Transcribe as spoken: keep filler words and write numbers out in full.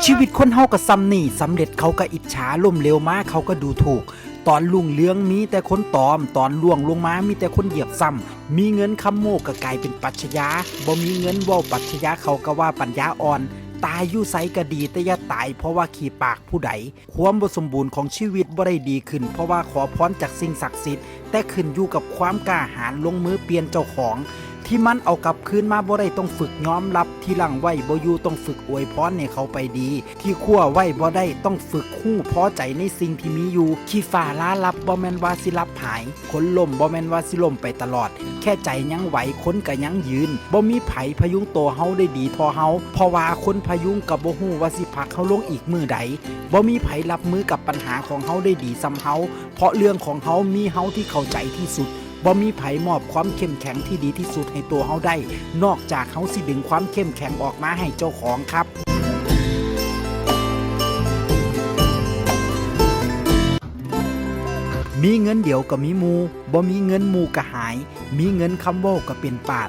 ชีวิตคนเฮาก็ส่ำนี่ สำเร็จเขาก็อิจฉา ล้มเหลวมาเขาก็ดูถูก ตอนรุ่งเรืองมีแต่คนตอม ตอนร่วงลงมามีแต่คนเหยียบซ้ำ มีเงินคำโม้ก็กลายเป็นปรัชญา บ่มีเงินเว้าปรัชญาเขาก็ว่าปัญญาอ่อน ตายอยู่ไสก็ดีแต่อย่าตายเพราะว่าขี้ปากผู้ใด ความบ่สมบูรณ์ของชีวิตบ่ได้ดีขึ้น เพราะว่าขอพรจากสิ่งศักดิ์สิทธิ์ แต่ขึ้นอยู่กับความกล้าหาญลงมือเปลี่ยนเจ้าของ ที่มันเอากลับคืนมาบ่ได้ต้องฝึกยอมรับ ที่หลังไว้บ่อยู่ต้องฝึกอวยพรให้เขาไปดี ที่คว้าไว้บ่ได้ต้องฝึกฮู้พอใจในสิ่งที่มีอยู่ ขี้ฟ้าลาลับบ่แม่นว่าสิลับหาย คนล้มบ่แม่นว่าสิล้มไปตลอด แค่ใจยังไหวคนก็ยังยืน บ่มีไผพยุงตัวเฮาได้ดีเท่าเฮา เพราะว่าคนพยุงก็บ่ฮู้ว่าสิผลักเฮาลงอีกมื้อใด บ่มีไผรับมือกับปัญหาของเฮาได้ดีส่ำเฮา เพราะเรื่องของเฮามีเฮาที่เข้าใจที่สุด บ่มีไผมอบความเข้มแข็งที่ดีที่สุดให้ตัวเฮาได้ นอกจากเฮาสิดึงความเข้มแข็งออกมาให้เจ้าของครับ มีเงินเดี๋ยวก็มีหมู่ บ่มีเงินหมู่ก็หาย มีเงินคำเว้าก็เป็นปาก